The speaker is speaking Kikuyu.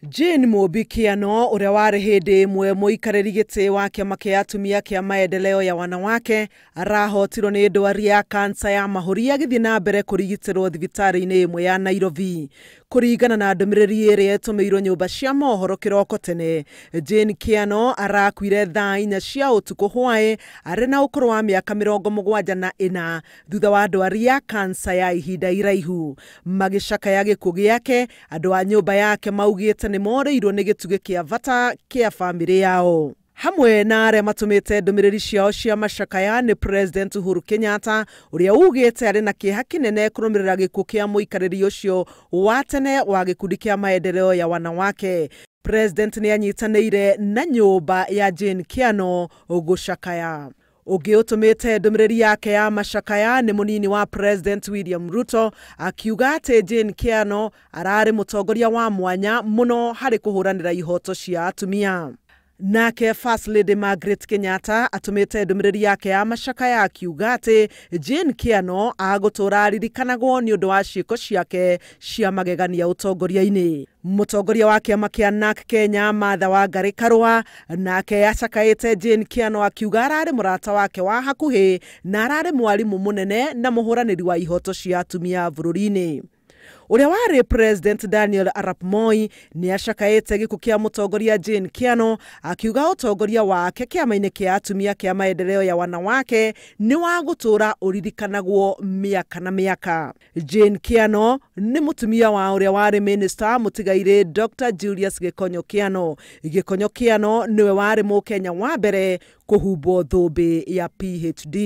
Jane Mũmbi Kĩano ũrĩa warĩ hĩndĩ ĩmwe mũikarĩri gĩtĩ wa kĩama kĩa atumia kĩa Maendeleo ya Wanawake arahotirwo nĩ ndwari ya kansa ya mahũri agĩthiĩ na mbere kũrigitĩrwo thibitarĩ-inĩ ĩmwe ya Nairobi. Kũringana na ndũmĩrĩri ĩrĩa ĩtũmĩirwo nyũmba cia mohoro kĩroko tene, Jane Kĩano arakuire thaa 4 cia ũtukũ hwaĩ arĩ na ũkũrũ wa mĩaka 74 thutha wa ndwari ya kansa ya ihinda iraihu. Magĩcakaya gĩkuũ gĩake, andũ a nyũmba yake maugĩte nĩ morĩirwo nĩ gĩtugĩ kĩa bata kĩa bamĩrĩ yao. Hamwe na arĩa matũmĩte ndũmĩrĩri ciao cia macakaya nĩ President Uhuru Kenyatta ũrĩa ugĩte arĩ na kĩeha kĩnene kũrũmĩrĩra gĩkuũ kĩa mũikarĩri ũcio wa tene wa gĩkundi kĩa Maendeleo ya Wanawake. President nĩ anyitanĩire na nyũmba ya Jane Kĩano gũcakaya. Ũngĩ ũtũmĩte ndũmĩrĩri yake ya macakaya nĩ mũnini wa President William Ruto akiuga atĩ Jane Kĩano ararĩ mũtongoria wa mwanya mũno harĩ kũhũranĩra ihoto cia atumia. Nake First Lady Margaret Kenyatta atũmĩte ndũmĩrĩri yake ya macakaya akiuga atĩ Jane Kĩano agũtũra aririkanagwo nĩ ũndũ wa ciĩko ciake cia magegania ũtongoria-inĩ. Mũtongoria wa kĩama kĩa NARC Kenya Martha Wangari Karua nake acakaĩte Jane Kĩano akiuga ararĩ mũrata wake wa hakuhĩ na ararĩ mwarimũ mũnene na mũhũranĩri wa ihoto cia atumia bũrũri-inĩ. Ũrĩa warĩ President Daniel Arap Moi nĩ acakaĩte gĩkuũ kĩa mũtongoria Jane Kĩano akiuga ũtongoria wake kĩama-inĩ kĩa atumia kĩa Maendeleo ya Wanawake nĩ wa gũtũũra ũririkanagwo mĩaka na mĩaka. Jane Kĩano nĩ mũtumia wa ũrĩa warĩ minister mũtigairĩ Dr. Julius Gĩkonyo Kĩano. Gĩkonyo Kĩano nĩwe warĩ mũkenya wa mbere kũhumbwo thũmbĩ ya PhD.